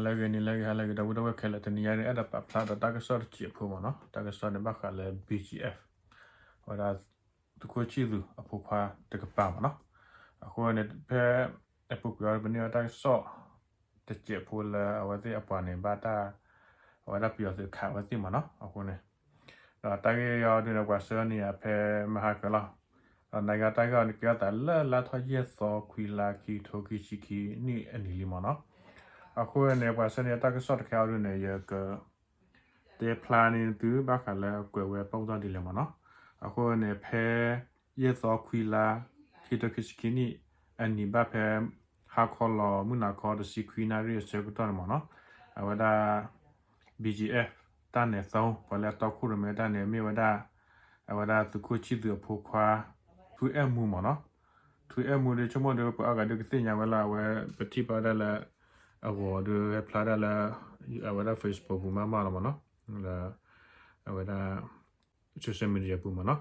လၢဂ့ၤ နံၤလၢဂ့ၤ ဟါလၢဂ့ၤ ဒီပုၢ်ဝဲၢ်ခဲလၢာ် တနံၤညါန့ၣ် အဲၣ်ဒိးပာ်ဖျါဒီးတၢ်ကစီၣ်တစဲးဖိမ့ၢ်နီၤ. တၢ်ကစီၣ်န့ၣ် ဘၣ်ဃးလၢ ဘီၣ်ကၠံၣ်အဲၣ်ဖ် အဝဲဒၣ် သုးခိၣ်ဆံၣ်သူးအဖိခွါတကပၤမ့ၢ်နီၤ. အဃိန့ၣ် ဖဲအပူၤကွံာ်အီၤ ပန့ၢ်ဝဲတၢ်ကစီၣ်တစဲးဖိလၢအဝဲသ့ၣ်အပှၤန့ၣ် ဘၣ်တၢ် အဝဲဒၣ်ပယီၤသုးခးအဝဲသ့ၣ်မ့ၢ်နီၤ. အဃိန့ၣ် ဒီးတၢ်ဂ့ၢ်အံၤဒုန့ၣ် ပှၤဆှၢန့ၢ်ယၤဖဲမဟါကၢၤလီၤ. ဒီးနာ်က့တၢ်ဂ့ၢ်အံၤန့ၣ် ကဲထီၣ်သးလၢလါထီၣ်ယဲၢ်သီ ခွံလါ ခံကထိခံဆံခံနံၣ်အနံၤလံမ့ၢ်နီၤ. အဃိန့ၣ် ပှၤဆှၢန့ၢ်တၢ်ကစီၣ်တခါအံၤဒုန့ၣ် ယက တဲဖျါန့ၢ်သုဘၣ်ဃးလၢကွဲးဝဲပီၣ်ပတီၢ်ဒ်လဲၣ်မ့ၢ်နီၤ. အဃိန့ၣ် ဖဲယဲၢ်သီခွံလါ ခံကထိခံဆံခံနံၣ်အနံၤ ဘၣ်ဖဲဟါခီလီၤ မုၢ်နၤခီတဆံခွံနၣ်ရံၣ်အဆၢကတီၢ်န့ၣ်မ့ၢ်နီၤ, အဝဲဒၣ် ဘီၣ်ကၠံၣ်အဲၣ်ဖ် တၢ်နဲၤသီ ပှၤလၢအတီခိၣ်ရိၣ်မဲတၢ်န့ၣ် မ့ၢ်ဝဲဒၣ် အဝဲဒၣ်သုးခိၣ်ဆံၣ်သူးအဖိခွါ ထွံၣ်အဲၣ်မူမ့ၢ်နီၤ. ထွံၣ်အဲၣ်မူဒီး ဆိကမိၣ်ဒီး ပှၤအါဂၤဒုကသ့ၣ်ညါဝဲလီၤ. အဝဲပထံၣ်ဘၣ်ဝဲဒၣ်လၢ အဂီၤဒီး ဟဲဖျါဒၣ်လၢ အဝဲဒၣ် Facebook ပူၤမးမးလီၤမ့ၢ်နီၤ, လၢ အဝဲဒၣ် social media ပူၤမ့ၢ်နီၤ.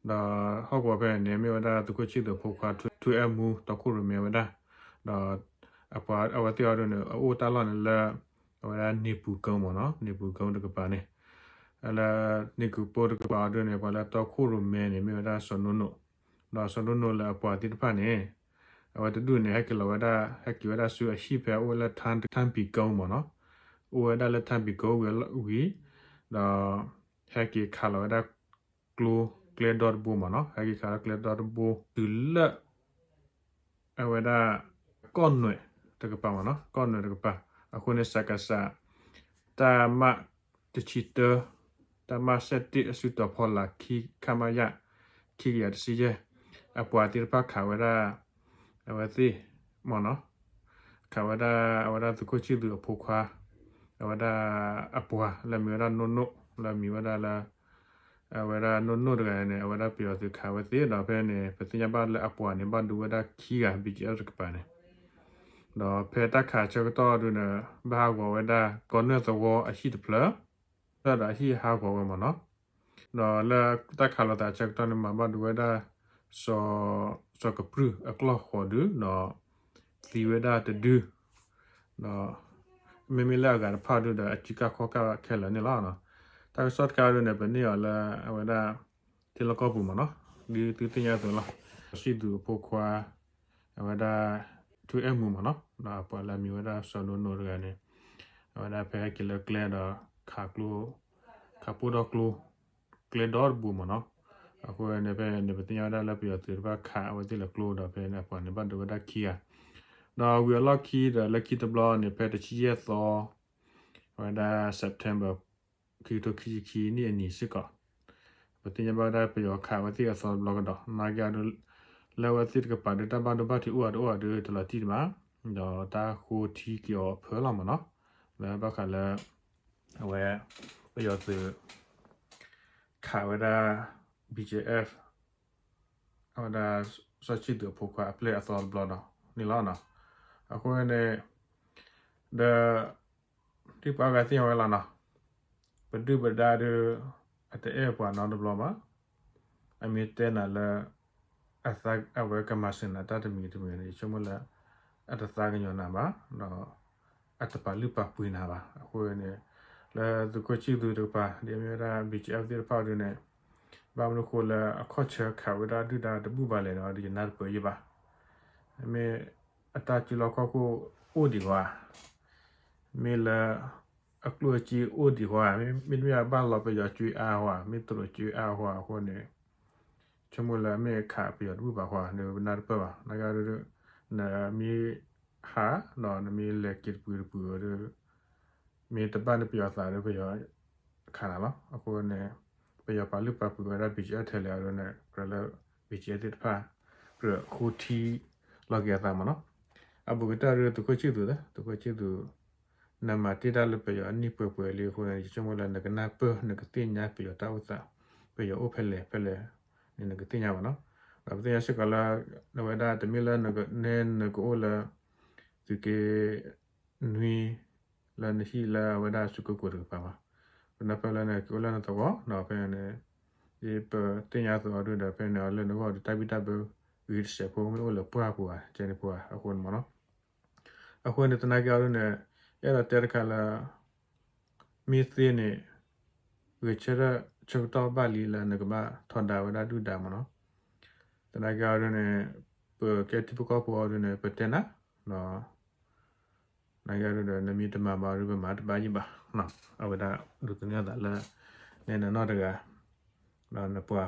ဒီးဟီၣ်ကဝီၤဖဲန့ၣ် မ့ၢ်ဝဲဒၣ်သုးခိၣ်ဆံၣ်သူးအဖိခွါ ထွံၣ်အဲၣ်မူ တီခိၣ်ရိၣ်မဲဝဲဒၣ်. ဒီးအဝဲသ့ၣ်အံၤဒုန့ၣ် အအိၣ်တၢ်လီၢ်န့ၣ်လၢ အဝဲဒၣ်န့ၣ်ပူၤကၠိမ့ၢ်နီၤ, န့ၣ်ပူၤကၠိတကပၤန့ၣ် လၢ န့ၣ်ပူၤကၠိတကပၤအံၤဒုန့ၣ် ပှၤလၢတီခိၣ်ရိၣ်မဲန့ၣ် မ့ၢ်ဝဲဒၣ်စီၤနိနိၣ်, ဒီးစီၤနိနိၣ်လၢအပှၤသ့ၣ်တဖၣ်န့ၣ် အဝဲတဒူၣ်န့ၣ် ဟဲက့ၤလီၤဝဲဒၣ် ဟဲက့ၤဝဲဒၣ်ဆူအဟံၣ်ဖဲအအိၣ်လၢ ထၣ်ပံၤကၠိမ့ၢ်နီၤ, အိၣ်ဝဲဒၣ်လၢထၣ်ပံၤကၠိဝံၤ ဒီး ဟဲက့ၤခးလီၤဝဲဒၣ်ကျိ ကျဲဒီတဘိမ့ၢ်နီၤ, ဟဲက့ၤခးလီၤကျဲဒီတဘိ တုၤလၢ အဝဲဒၣ် ကီၢ်နွဲၣ်တကပၤမ့ၢ်နီၤ, ကီၢ်နွဲၣ်တကပၤ, အဃိန့ၣ် စကစ တၢ်မး တဆံတၢ တၢ်မးစဲးတ့ၢ်အစုတီၤဖီလာ် ခံ ခမရ ခံကယၤတဆံယဲၢ် အပှၤသ့ၣ်တဖၣ်ခးဝဲဒၣ် အဝဲသ့ၣ်မ့ၢ်နီၤ, ခးဝဲဒၣ် အဝဲဒၣ်သုးခိၣ်ဆံၣ်သူးအဖိခွါ အဝဲဒၣ်အပှၤလၢမံၤဝဲဒၣ်နိၣ်နိၣ် လၢမံၤဝဲဒၣ်လၢ အဝဲဒၣ်နိၣ်နိၣ်တဂၤန့ၣ် အဝဲဒၣ်ပယီၤသုးခးဝဲသ့ၣ်ဒီး ဖဲန့ၣ် ပသ့ၣ်ညါဘၣ်လၢအပှၤန့ၣ် ဘၣ်ဒိဝဲဒၣ်ခံဂၤ ဘီၣ်ကၠံၣ်အဲၣ်ဖ် တကပၤန့ၣ်, ဒီးဖဲတၢ်ခးဆၢကတီၢ်ဒုန့ၣ် ဘၣ်ဟးဂီၤဝဲဒၣ် ကီၢ်နွဲၣ်သဝီအဟံၣ်တဖျၢၣ် ဒီးအဟံၣ်ဟးဂီၤဝဲမ့ၢ်နီၤ, ဒီးလၢတၢ်ခးလိာ်သးဆၢကတီၢ်န့ၣ် မၤဘၣ်ဒိဝဲဒၣ် စီၤ စီၤကပြုၢ်အကျီၢ်ဃိးဒု ဒီး သံဝဲဒၣ်တဒု ဒီး မ့မ့ၢ်လၢအဂၤတဖၣ်ဒုဒီး အစုကၢ်ခီၣ်ကၢ်ခဲလၢာ်န့ၣ်လီၤ. တၢ်ကစီၣ်တခါဒုန့ၣ် ပန့ၢ်အီၤလၢအဝဲဒၣ် ထံလီၢ်ကီၢ်ပူၤမ့ၢ်နီၤ, ဒ်သုသ့ၣ်ညါအသိးလီၤ. ဆံၣ်သူးအဖိခွါ အဝဲဒၣ် ထွံၣ်အဲၣ်မူမ့ၢ်နီၤ, ဒီးအပှၤလၢအမံၤဝဲဒၣ်စီၤနိၣ်နိၣ်တဂၤန့ၣ် အဝဲဒၣ်ဖဲဟဲက့ၤလၢကျဲဒီး ခးကျိ ခးပိၢ်ထီၣ်ကျိ ကျဲဒီတဘိမ့ၢ်နီၤ. အဃိန့ၣ် ဖဲန့ၣ် ပသ့ၣ်ညါဝဲဒၣ်လၢပယီၤသုးတဖၣ်ခးအဝဲသ့ၣ်လၢကျိဒီး ဖဲန့ၣ်အပှၤန့ၣ် ဘၣ်ဒိဝဲဒၣ်ခံဂၤ, ဒီးဝံၤအလီၢ်ခံဒီး လၢခံတဘျီန့ၣ် ဖဲတဆံယဲၢ်သီ အဝဲဒၣ် September ခံကထိခံဆံခံနံၣ်အနံၤစ့ၢ်ကီး ပသ့ၣ်ညါဘၣ်ဝဲဒၣ်ပယီၤခးအဝဲသ့ၣ်အသီတဘျီကဒီး နာ်က့ဒီး လၢအဝဲသ့ၣ်တကပၤဒီး တၢ်ဘၣ်ဒိဘၣ်ထံးအိၣ်အတအိၣ်ဒီး တလီၤတံၢ်တမး, ဒီးတၢ်ဃိထံက့ၤအီၤအဖၢလီၤမ့ၢ်နီၤ, လၢဘၣ်ဃးလၢ အဝဲ ပယီၤသုး ခးဝဲဒၣ် ဘီၣ်ကၠံၣ်အဲၣ်ဖ် အဝဲဒၣ် စီၤဆံၣ်သူးအဖိခွါအပျဲၢ်အသီတဘျီဒီးန့ၣ်လီၤ. အဃိန့ၣ် ဒီး ဒ်ပှၤအါဂၤသ့ၣ်ညါဝဲလီၤနီၤ, ပဒုၣ်ပဒါဒီး အတအဲၣ်ပှၤနီတဘျီဘၣ်. အမ့ၢ်တဲနၤလၢ အဝဲကမၤစၢၤနၤတၢ်တမံၤတမံၤန့ၣ် ယဆိကမိၣ်လၢ အတသးကညီၤနၤဘၣ်, ဒီး အတပာ်လုၢ်ပာ်ပှ့ၤနၤဘၣ်. အဃိန့ၣ် လၢသုးခိၣ်ဆံၣ်သူးတကပၤ ဒ်အမ့ၢ်ဝဲဒၣ် ဘီၣ်ကၠံၣ်အဲၣ်ဖ် သ့ၣ်တဖၣ်ဒုန့ၣ် ဘၣ်မနုၤဃိလၢအခီၣ်ဆၢခးဝဲဒၣ်ဒုၣ်ဒါတဘူၣ်ဘၣ်လဲၣ်ဒီး ယနၢ်တပၢၢ်ယဲၢ်ဘၣ်. မ့ၢ်အတၢ်စုလီၢ်ခီၣ်ခိၣ်အိၣ်ဒံးဧါ, မ့ၢ်လၢ အကျိၣ်အစ့အိၣ်ဒံးဧါ, မ့တမ့ၢ်ဘၣ်လီၤပယီၤစ့အါဧါ, မ့ၢ်တရူးစ့အါဧါအဃိန့ၣ် ဆိကမိၣ်လၢမ့ၢ်ခးပယီၤတဘူၣ်ဘၣ်ဃိန့ၣ် ပနၢ်တပၢၢ်ဘၣ်. နကဒီး နမ့ၢ်ဟးဒီးနမ့ၢ်လဲၤက့ၤတပှ့ၤတပှ့ၤဒီး မ့ၢ်တဘၣ်န့ၣ်ပယီၤသးဒီးပယီၤခးနၤလီၤ. အဃိန့ၣ် ပယီၤပာ်လုၢ်ပာ်ပှ့ၤဝဲဒၣ် ဘီၣ်ကၠံၣ်အဲၣ်ဖ် ထဲလဲၣ်အဒိန့ၣ် ကြၢးလၢ ဘီၣ်ကၠံၣ်အဲၣ်ဖ် သ့ၣ်တဖၣ် ကြၢးဃိထံလီၤက့ၤအသးမ့ၢ်နီၤ. အဘူးကတၢၢ်ဒီးသုးခိၣ်ဆံၣ်သူးသ့, သုးခိၣ်ဆံၣ်သူး နမၤတ့ၢ်တၢ်လၢပယီၤအနံၣ်ပှဲၤပှဲၤလံအဃိန့ၣ် ယဆိကမိၣ်လၢနကနၢ်ပၢၢ် နကသ့ၣ်ညါပယီၤတၢ်အိၣ်သး, ပယီၤအိၣ်ဖဲလဲၣ်ဖဲလဲၣ်န့ၣ် နကသ့ၣ်ညါဘၣ်နီၤ. ဒီးပသ့ၣ်ညါစ့ၢ်ကီးလၢ အဝဲဒၣ်တမ့ၢ်လၢနကအိၣ်လၢ သုးက့နွံ လၢနဟံၣ်လၢအဝဲဒၣ်စုကဝဲၤတကပၤဘၣ်. ပနၢ်ပၢၢ်လၢနက့ၤအိၣ်လၢနသဝီ ဒီးဖဲန့ၣ် ဒ်ပသ့ၣ်ညါအသိးအဒိဒီး ဖဲန့ၣ်အီၤလၢနဂီၢ်ဒီးတၢ်ဘံၣ်တၢ်ဘၢဂ့ၤတစဲးဖိ မ့ၢ်အိၣ်လၢပှၢ်ပူၤဧါ ကဲန့ၣ်ဖိဧါ အဃိန့ၣ်မ့ၢ်နီၤ. အဃိန့ၣ် သနာ်က့အီၤဒ်န့ၣ် အဲၣ်ဒိးတဲတခါလၢ မ့ၢ်သ့န့ၣ် ဂဲၤဆၢထၢၣ်ဆၢကတီၢ်ဘၣ်လံလၢနကဘၣ်ထီဒါဝဲဒၣ်ဒုၣ်ဒါမ့ၢ်နီၤ. သနာ်က့အီၤဒ်န့ၣ် ပကဲထံဖိကီၢ်ဖိအီၤဒ်န့ၣ် ပတဲနၤ ဒီး သနာ်က့အီၤဒ်ဒီး နမ့ၢ်တမၤဘၣ်အီၤဒ် ပမၤတဘၣ်ယံၣ်ဘၣ်. အဝဲဒၣ်ဒိးသန့ၤအသးလၢ နဲနနီၢ်တဂၤ ဒီးနပှၤ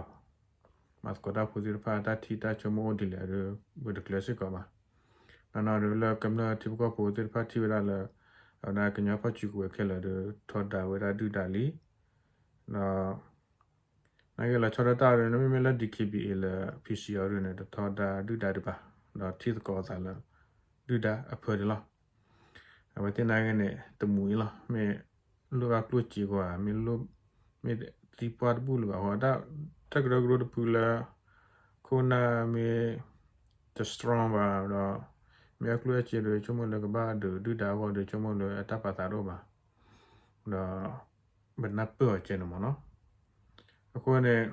မၤသကိးတၢ်ဖိသ့ၣ်တဖၣ် တၢ်ထံၣ်တၢ်ဆိကမိၣ်အိၣ်ဒ်လဲၣ်ဒီး ပတကျဲၤစ့ၢ်ကီးဘၣ်. နီၢ်နီၢ်ဒီးလၢကမျၢၢ်ထံဖိကီၢ်ဖိသ့ၣ်တဖၣ်ထံၣ်ဝဲဒၣ်လၢ အဝဲဒၣ်ကညီဖီၣ်စုကဝဲၤခဲလၢာ်ဒီး ထီဒါဝဲဒၣ်ဒုၣ်ဒါလံ. ဒီး သနာ်က့လီၤဆီဒၣ်တၢ်အီၤဒီး မ့မ့ၢ်လၢ DKBA လၢ PC အီၤဒ်န့ၣ် တထီဒါဒုၣ်ဒါဒံးဘၣ်, ဒီးထံၣ်သကိးအသးလၢ ဒုၣ်ဒါအဖၢဒံးလီၤ. အဝဲသ့ၣ်နာ်က့န့ၣ် တမူအံၤလီၤ. မ့ၢ်လိၣ်ဘၣ်ကျိၣ်စ့ကွၢ်, မ့ၢ်လိၣ်, မ့ၢ်သံပှၢ်တဘူၣ်လၢၤဘၣ်ဃီ, တၢ်ကရၢကရိတဖုလၢ ခိၣ်နၢ်မ့ၢ်တ strong ဘၣ်ဒီး မ့ၢ်အကျိၣ်အစ့ဒီး ဆိကမိၣ်လၢကဘၣ်ဒုးဒုၣ်ဒါအဂီၢ်ဒီး ဆိကမိၣ်လၢအတၢ်ပာ်သးတအိၣ်ဘၣ်, ဒီး ပနၢ်ပၢၢ်အီၤကဲန့ၣ်မ့ၢ်နီၤ. အဃိန့ၣ်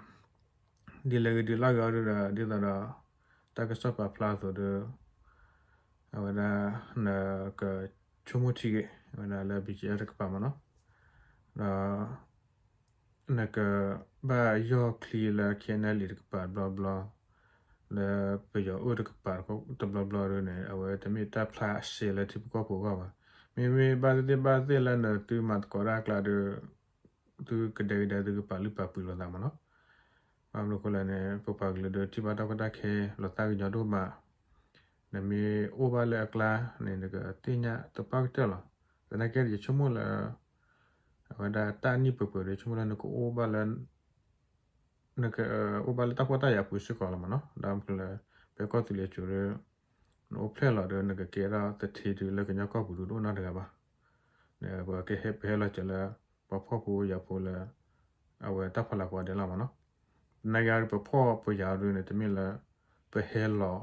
ဒ်လဲၣ်ဂ့ၤဒ်လဲၣ်ဂ့ၤအီၤဒ်ဒီး ဒ်သိးဒီး တၢ်ကစီၣ်ပာ်ဖျါအသိးဒီး အဝဲဒၣ် နကဆိကမိၣ်ထံဂ့ၤ အဝဲဒၣ်လၢ BGF တကပၤမ့ၢ်နီၤ, ဒီး နကဘၣ်ယီၢ်ချံလၢ KNLA တကပၤတဘျီဘျီ, လၢပယီၤအိၣ်တကပၤတဘျီဘျီဒ်န့ၣ် အဝဲတမ့ၢ်တၢ်ဖျါအစဲးလၢထံဖိကီၢ်ဖိအဂီၢ်ဘၣ်. မ့မ့ၢ်ဘၣ်သ့ၣ်သ့ၣ်ဘၣ်သ့ၣ်လၢနသုမၤသကိးတၢ်အကျါဒီး သုကဒဲကဒဲသုကပာ်လုၢ်ပာ်ပှ့ၤလိာ်သးမ့ၢ်နီၤ. ဘၣ်မနုၤအဃိလဲၣ်န့ၣ် ပပှၤကလုာ်ဒီးထံၣ်ဘၣ်တၢ်ကီတၢ်ခဲ လီၤသးကညီၤဒိၣ်မး, နမ့ၢ်အိၣ်ဘၣ်လၢအကျါန့ၣ် နကသ့ၣ်ညါသပှၢ်ကတၢၢ်လီၤ. သနာ်က့ယဆိကမိၣ်လၢ အဝဲဒၣ်တၢ်နံၣ်ပှဲၤပှဲၤဒီး ယဆိကမိၣ်လၢနကအိၣ်ဘၣ်လၢ နကအိၣ်ဘၣ်လၢတၢ်ဖှီၣ်တၢ်ယာ်ပူၤစ့ၢ်ကီးလီၤမ့ၢ်နီၤ. ဒီးမနုၤလဲၣ် ဖဲကီၢ်သူလ့ၤစိၤဒီး နအိၣ်ဖျဲၣ်လီၤဒီး နကကဲထီၣ်သထ့တုၤလၢကညီကီၢ်ပူၤဒုးတအိၣ်နီတဂၤဘၣ်. ပဟဲပဟဲလီၤစၢၤလၢ ပှၤဖှီၣ်ဖိယာ်ဖိလၢ အဝဲတၢ်ဖီလာ်ကိးဂၤဒဲးလီၤမ့ၢ်နီၤ. သနာ်က့ဒီး ပဖှီၣ်ပယာ်အီၤဒ်န့ၣ် တမ့ၢ်လၢ ပဟဲလီၤစၢၤလီၤသွဲၣ်လၢ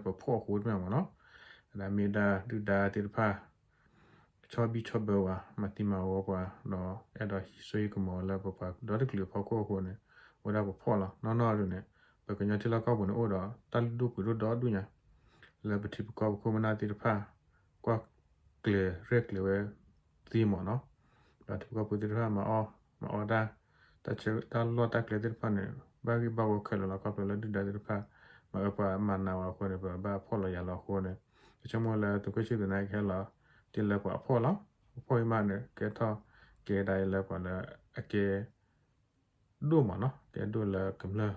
ပဖှီၣ်အဃိတမ့ၢ်မ့ၢ်နီၤ. ဒ်မ့ၢ်ဒၣ်ဒုၣ်ဒါသ့ၣ်တဖၣ် ဆီၣ်ဘံၣ်ဆီၣ်ဘၢပှၤ မၤသံမၤဝီပှၤ ဒီးအဲၣ်ဒိးဟံးစိဟံးကမီၤလၢပပှၤဒီတကလုာ်အဖီခိၣ်အဃိန့ၣ် အိၣ်ဒၣ်ပဖှီၣ်လီၤ. နီၢ်နီၢ်ဒ်န့ၣ် ပကညီထံလီၢ်ကီၢ်ပူၤန့ၣ် အိၣ်ဒီးတၢ်လုၢ်ဒိၣ်ပှ့ၤဒိၣ်ဒီဒူၣ်ညါ လၢပထံပကီၢ်ပခိၣ်ပနၢ်သ့ၣ်တဖၣ် ကွၢ်ကျဲၤရဲၣ်ကျဲၤဝဲသ့မ့ၢ်နီၤ. ဒီးထံဖိကီၢ်ဖိသ့ၣ်တဖၣ်မၤအီၣ်မၤအီတၢ် တၢ်ဆၢတၢ်လီၢ်တၢ်ကျဲသ့ၣ်တဖၣ်န့ၣ် ဘၣ်ဂ့ၢ်ဘၣ်ဝီခဲလၢာ်လီၤ. ခီဖျိလၢဒုၣ်ဒါသ့ၣ်တဖၣ် မၤအၢပှၤမၤနးဝဲအဃိန့ၣ် ပဘၣ်ဖှီၣ်လီၤယာ်လီၤအဃိန့ၣ် ယဆိကမိၣ်လၢသုးခိၣ်ဆံၣ်သနာ်က့ဟဲလီၤ တ့ၢ်လၢပှၤအဖှီၣ်လီၤ. ပဖှီၣ်အံၤမးန့ၣ် ကဲထီၣ်ကဲဒၣ်အံၤလၢပှၤလၢအကဲ ဒိၣ်မ့ၢ်နီၤ, ကဲဒိၣ်လၢကမျၢၢ်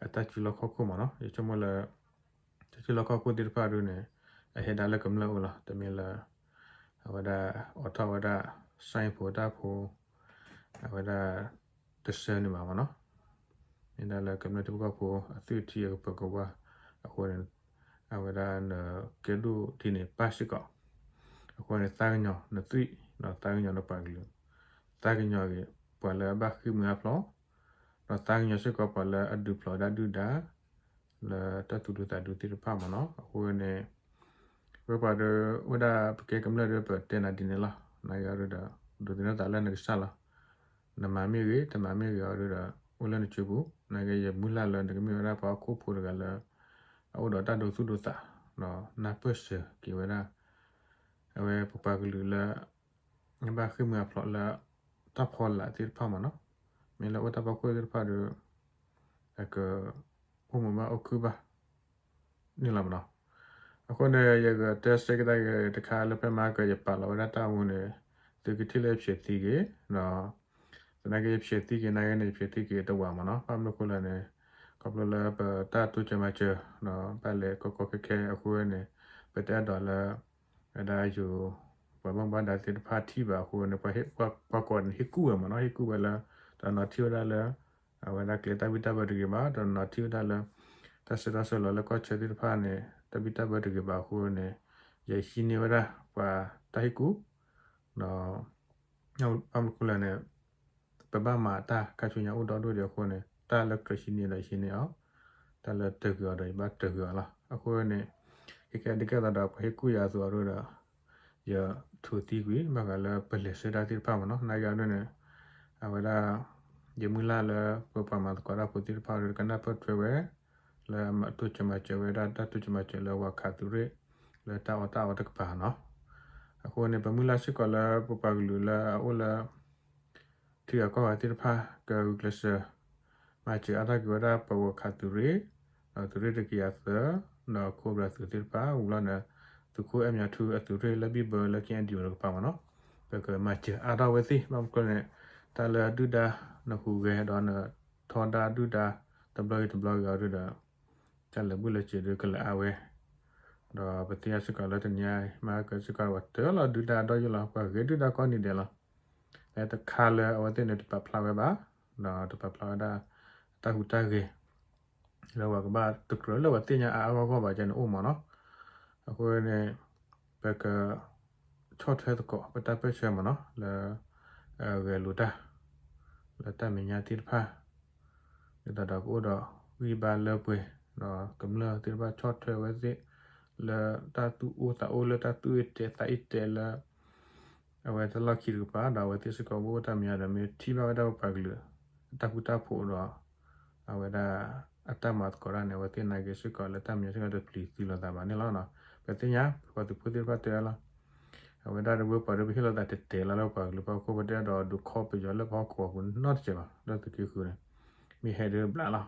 အတၢ်စုလီၢ်ခီၣ်ခိၣ်မ့ၢ်နီၤ. ယဆိကမိၣ်လၢ တၢ်စုလီၢ်ခီၣ်ခိၣ်သ့ၣ်တဖၣ်ဒ်န့ၣ် အဟဲဒၣ်လၢကမျၢၢ်အအိၣ်လီၤ. တမ့ၢ်လၢ အဝဲဒၣ်အိးထီၣ်ဝဲဒၣ် sign ဖိတၢ်ဖိ အဝဲဒၣ် တဆှၢန့ၢ်ဘၣ်မ့ၢ်နီၤ. မ့ၢ်ဒၣ်လၢကမျၢၢ်ထံဖိကီၢ်ဖိ အသွံၣ်ထံအကပၢၤကဝါအဃိန့ၣ် အဝဲဒၣ်နကဲဒိၣ်ဒ်န့ၣ်ပၢ်စ့ၢ်ကီး အဃိန့ၣ် သးကညီၤနသွံၣ် ဒီးသးကညီၤနပှၤကလုာ် သးကညီၤက့ၤ ပှၤလၢအဘၣ်ဃ့ၢ်မှံဟးဖျိး ဒီးသးကညီၤစ့ၢ်ကီးပှၤလၢအဒုးဖျိးဒၣ်ဒုၣ်ဒါ လၢတၢ်သူၣ်ဒူသးဒူသ့ၣ်တဖၣ်မ့ၢ်နီၤ. အဃိန့ၣ် ဝဲပှၤဒီးဝဲဒၣ်ပကဲကမျၢၢ်ဒီးပတဲနၤဒ်န့ၣ်လီၤ. နာ်က့အီၤဒုဒီး ဒိးသန့ၤသးလၢနကစၢ်လီၤ. နမၤမ့ၢ်ဂ့ၤ တမၤမ့ၢ်ဂ့ၤအီၤဒုဒီး အိၣ်လၢနစုပူၤ နာ်က့ယမုၢ်လၢ်လၢ နကမ့ၢ်ဝဲဒၣ်ပှၤဟီၣ်ခိၣ်ဖိတဂၤလၢ အအိၣ်ဒီးတၢ်ဒိသူၣ်ဒိသး ဒီးနၢ်ပၢၢ်စၢၤက့ၤဝဲဒၣ် အဝဲပပှၤကလုာ်လၢ ဘၣ်ဃ့ၢ်မှံဟးဖျိးလၢ တၢ်ဖီလာ်သ့ၣ်တဖၣ်မ့ၢ်နီၤ. မ့ၢ်လၢအိၣ်တၢ်ဖီခိၣ်သ့ၣ်တဖၣ်ဒီး အက အိၣ်မုာ်ဘၣ်အိၣ်ခုၣ်ဘၣ် န့ၣ်လီၤမ့ၢ်နီၤ. အဃိန့ၣ် ယကတဲစ့ၢ်ကီးတၢ်ဂ့ၢ်တခါလၢဖဲမဟါကၢ ယပာ်လီၤဝဲဒၣ်တၢ်မူန့ၣ် သုကထံၣ်လၢယဖျဲးသံက့ၤ ဒီး သနာ်က့ယဖျဲးသံက့ၤ နာ်က့န့ၣ် ယဖျဲးသံက့ၤတဝးမ့ၢ်နီၤ. ဘၣ်မနုၤအဃိလဲၣ်န့ၣ် ခီဖျိလၢပတၢ်တိစၢၤမၤစၢၤ ဒီးဘၣ်လဲၤကီကီခဲခဲအဃိန့ၣ် ပတအဲၣ်ဒိးလၢ ဝဲဒၣ်ယိၤ ပှၤဘၣ်မူဘၣ်ဒါသ့ၣ်တဖၣ်ထံၣ်ဘၣ်အဃိန့ၣ် ပှၤဟ့ၣ် ပှၤကိးန့ၣ် ဟ့ၣ်ကူၣ်ဝဲမ့ၢ်နီၤ. ဟ့ၣ်ကူၣ်ဝဲလၢ တနီၤထံၣ်ဝဲဒၣ်လၢ အဝဲဒၣ်ကျဲတၢ်ဘံၣ်တၢ်ဘၢတဂ့ၤဘၣ်, တနီၤထံၣ်ဝဲဒၣ်လၢ တၢ်ဆၢတၢ်ဆၢလီၤလၢကီၢ်ဆၢသ့ၣ်တဖၣ်န့ၣ် တၢ်ဘံၣ်တၢ်ဘၢတဂ့ၤဘၣ်အဃိန့ၣ် ယဟံးန့ၢ်ဝဲဒၣ် ပှၤတၢ်ဟ့ၣ်ကူၣ် ဒီး ဘၣ်မနုၤအဃိလဲၣ်န့ၣ် ပဘၣ်မၤတၢ်ခါဆူညါအိၣ်ဒီဒူၣ်ဒံးအဃိန့ၣ် တၢ်လၢကြၢးဟံးန့ၢ်ဒီးဟံးန့ၢ်အီၤ, တၢ်လၢတၢၤကွံာ်အီၤဒီးယဘၣ်တၢၤကွံာ်အီၤလီၤ. အဃိန့ၣ် ခဲကဲဒ်ကဲသးဒီးပှၤဟ့ၣ်ကူၣ်ယၤအသိးအီၤဒ်ဒီး ယထိးသံကွံာ် ဘၣ်ဃးလၢပလဲၤဆှၢတၢ်သ့ၣ်တဖၣ်မ့ၢ်နီၤ. နာ်က့အီၤဒ်န့ၣ် အဝဲဒၣ် ယမုၢ်လၢ်လၢပပှၤမၤသကိးတၢ်ဖိသ့ၣ်တဖၣ်ဒီး ကနၢ်ပၢၢ်ထွဲဝဲ လၢအတိစၢၤမၤစၢၤဝဲဒၣ် တၢ်တိစၢၤမၤစၢၤလၢဝၤခးသုးရ့ၣ် လၢတၢ်အီၣ်တၢ်အီတကပၤနီၤ. အဃိန့ၣ် ပမုၢ်လၢ်စ့ၢ်ကီးလၢပပှၤကလုာ်လၢအအိၣ်လၢ ထံဂၤကီၢ်ဂၤသ့ၣ်တဖၣ် ကဂုာ်ကျဲးစၢး မၤစၢၤအါထီၣ်က့ၤဝဲဒၣ်ပဝဲၢ်ခးသုးရ့ၣ်, ဒီးသုးရ့ၣ်တကယၤသၢ, ဒီးခိးဘြၤသုးသ့ၣ်တဖၣ် ဝံၤလီၤန့ၣ် သုးခိၣ်အဲၣ်မၠးထူအသုးရ့ၣ်လၢဘံၣ်ဘၢလၢ KNDO တကပၤမ့ၢ်နီၤ, ပကမၤစၢၤအါထီၣ်ဝဲသ့ၣ် ဘၣ်မနုၤအဃိန့ၣ် တၢ်လၢဒုၣ်ဒါနဟူးဂဲၤဒီးနထီဒါဒုၣ်ဒါ တဘျီဂ့ၤတဘျီဂ့ၤအီၤဒီး တၢ်လဲၤဘူၣ်လဲၤစၢၤဒုးကလဲၤအါဝဲ, ဒီးပသ့ၣ်ညါစ့ၢ်ကီးလၢတနံၤအံၤ မၤကဲစ့ၢ်ကီးဝဲတၢ်လီၤဒုၣ်ဒါဒီးယိလီၤ ပှၤဂ့ၤဒုၣ်ဒါကိးနံၤဒဲးလီၤ, လၢတခါလၢအဝဲသ့ၣ်န့ၣ်တပာ်ဖျါဝဲဘၣ်, ဒီးတပာ်ဖျါဝဲဒၣ် တၢ်ဟူးတၢ်ဂဲၤ လၢပှၤကဘၣ်တကြၢးလၢပသ့ၣ်ညါအါအါဂီၢ်ဂီၢ်ဘၣ်ကဲန့ၣ်အိၣ်မ့ၢ်နီၤ, အဃိန့ၣ် ပက ဆီၣ်ထွဲသကိးပတၢ်ပၢၢ်ဆၢမ့ၢ်နီၤ လၢ ဂဲၤလိာ်တၢ် လၢတၢ်မဲာ်ညါသ့ၣ်တဖၣ် ဒ်သိးဒီးကအိၣ်ဒီးဂံၢ်ဘါလၢပှဲၤ, ဒီးကမျၢၢ်သ့ၣ်တဖၣ်ဆီၣ်ထွဲဝဲသ့ၣ် လၢတၢ်သူၣ်အိၣ်သးအိၣ်လၢတၢ်သူၣ်အ့ၣ်တဲာ်သးအ့ၣ်တဲာ်လၢ အဝဲတၢ်လီၢ်ခံတကပၤ ဒီးအဝဲသ့ၣ်စ့ၢ်ကီးအိၣ်တၢ်မဲာ်ညါဒီး မ့ၢ်ထံၣ်ဘၣ်ဝဲဒၣ်ပပှၤကလုာ် အတၢ်ဃူတၢ်ဖိးဒီး အဝဲဒၣ်အတၢ်မၤသကိးတၢ်န့ၣ် အဝဲသ့ၣ်နာ်က့စ့ၢ်ကီးလၢတၢ်မဲာ်ညါစ့ၢ်ကီးတပျံၤသံလိာ်သးဘၣ်န့ၣ်လီၤ. ပသ့ၣ်ညါ ပှၤသုးဖိသ့ၣ်တဖၣ်တဲလီၤ အဝဲဒၣ်တဝဲပှၤဒီးပဟ့ၣ်လိာ်သးတဲာ်တဲာ်လီၤလၢပှၤကလုာ်ဖီခိၣ် ပတဲဒီးဒုးခီပယီၤလၢပဟီၣ်ကဝီၤပူၤနီတစဲးဘၣ် လၢသုးက့ဃုာ်န့ၣ် မ့ၢ်ဟဲဒုးဘျးလီၤ.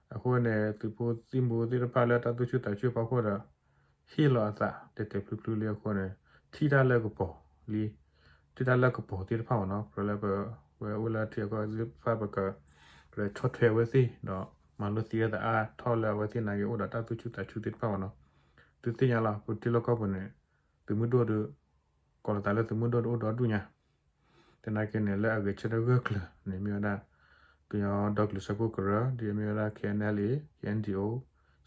အဃိန့ၣ် သုးဖိသံၣ်ဘိသ့ၣ်တဖၣ်လၢတၢ်သူၣ်ဆူၣ်သးဆူၣ်ဖီခိၣ်ဒီး ဟ့ၣ်လီၤအသးတဲာ်တဲာ်ဖျုးဖျုးလံအဃိန့ၣ် ထံၣ်တၢ်လၢကပီၤလံ ထံၣ်တၢ်လၢကပီၤသ့ၣ်တဖၣ်မ့ၢ်နီၤ ကြၢးလၢပဝဲအိၣ်လၢထံဂၤကီၢ်ဂၤသ့ၣ်တဖၣ် ပက ကြၢးဆီၣ်ထွဲအဝဲသ့ၣ်ဒီး မၤလိသ့အသးအါထီၣ်လၢအဝဲသ့ၣ်နာ်က့အိၣ်ဒီးတၢ်သူၣ်ဆူၣ်သးဆူၣ်သ့ၣ်တဖၣ်မ့ၢ်နီၤ. သုသ့ၣ်ညါလီၤ ပထံလီၢ်ကီၢ်ပူၤန့ၣ် သုးမုၢ်ဒိၣ်ဒီး ကိးလီၤသးလၢသုးမုၢ်ဒိၣ်ဒီးအိၣ်ဒီဒူၣ်ညါ သနာ်က့န့ၣ် လၢအဂဲၤဆၢထၢၣ်ဂၢၢ်ကျၢၤန့ၣ် မ့ၢ်ဝဲဒၣ် ကညီဒီကလုာ်စၢဖှိၣ်ကရၢ ဒ်အမ့ၢ်ဝဲဒၣ် KNLA KNDO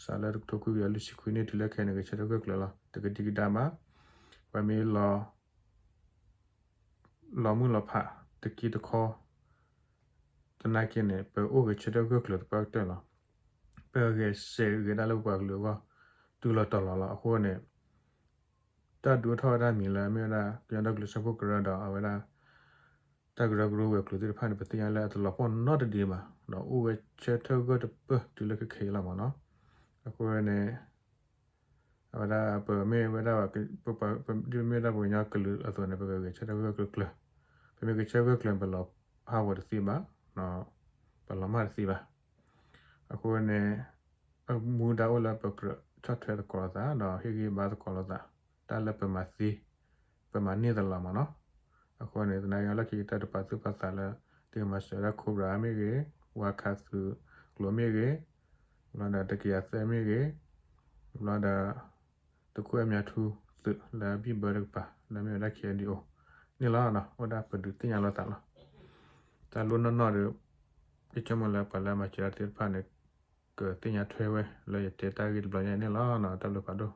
စးလၢတကထိခွံကယၤလွံၢ်ဆံခွံနံၣ်တုၤလၢခဲအံၤန့ၣ် ဂဲၤဆၢထၢၣ်ဂၢၢ်ကျၢၤလီၤ. တကဒံကဒါဘၣ် ပှၤမ့ၢ်လီၤ လီၤမုၢ်လီၤဖး တက့တခီ သနာ်က့န့ၣ် ပအိၣ်ဂဲၤဆၢထၢၣ်ဂၢၢ်ကျၢၤသပှၢ်ကတၢၢ်လီၤ. ပဂဲၤဆဲးဂဲၤဒၣ်လၢပပှၤကလုာ်အဂီၢ် တုၤလီၤတီၤလီၤလီၤ. အဃိန့ၣ် တၢ်ဒုးအိၣ်ထီၣ်ဝဲဒၣ်မံၤလၢမ့ၢ်ဝဲဒၣ် ကညီဒီကလုာ်စၢဖှိၣ်ကရၢဒီးအဝဲဒၣ် တၢ်ကရၢကရိဝဲၤကျိၤသ့ၣ်တဖၣ်န့ၣ် ပသ့ၣ်ညါလၢအတလီၤပှီၢ်နီတဒ့ဘၣ် ဒီးအိၣ်ဝဲဆၢထၢၣ်ဂၢၢ်တပၢၢ်တုၤလၢခဲခဲအံၤလီၤမ့ၢ်နီၤ. အဃိန့ၣ် အဝဲဒၣ်ပမ့ၢ်ဝဲဒၣ် ပမ့ၢ်ဝဲဒၣ်ပှၤကညီကလုာ်အသိးန့ၣ် ပကဂဲၤဆၢထၢၣ်ဂၢၢ်ကျၢၤကျၢၤ, ပမ့ၢ်ဂဲၤဆၢထၢၣ်ဂၢၢ်ကျၢၤ ပလီၤဟးဂီၤတသ့ဘၣ်, ပလီၤမၢ်တသ့ဘၣ်. အဃိန့ၣ် အမူဒါအိၣ်လၢပကြၢးဆီၣ်ထွဲသကိးလိာ်သး ဒီးဟ့ၣ်ဂံၢ်ဘါသကိးလိာ်သး တၢ်လၢပမၤသ့ ပမၤန့ၢ်သလီၤမ့ၢ်နီၤ. အဃိန့ၣ် သနာ်က့လီၢ်ခံကတၢၢ်တပာ်သူၣ်ပာ်သးလၢ သုကမၤစၢၤဝဲဒၣ် Cobra မ့ၢ်ဂ့ၤ, ဝါခးသုးကျိၤမ့ၢ်ဂ့ၤ, ဘျီဒီးတကယၤသၢမ့ၢ်ဂ့ၤ, ဘျီဒီး သုးခိၣ်အဲၣ်မၠးထူသုးလၢဘံၣ်ဘၢတကပၤ လၢမ့ၢ်ဝဲဒၣ် KNDO န့ၣ်လီၤ. အိၣ်ဒၣ်ပဒုးသ့ၣ်ညါလိာ်သးလီၤ. တၢ်လိၣ်နီၢ်နီၢ်ဒီး ယဆိကမိၣ်လၢပှၤလၢအမၤစၢၤတၢ်သ့ၣ်တဖၣ်န့ၣ် ကသ့ၣ်ညါထွဲဝဲလၢယတဲတၢ်ဂ့ၢ်တဘျီညါအံၤန့ၣ်လီၤ. တၢ်ဘျုးဖးဒိၣ်.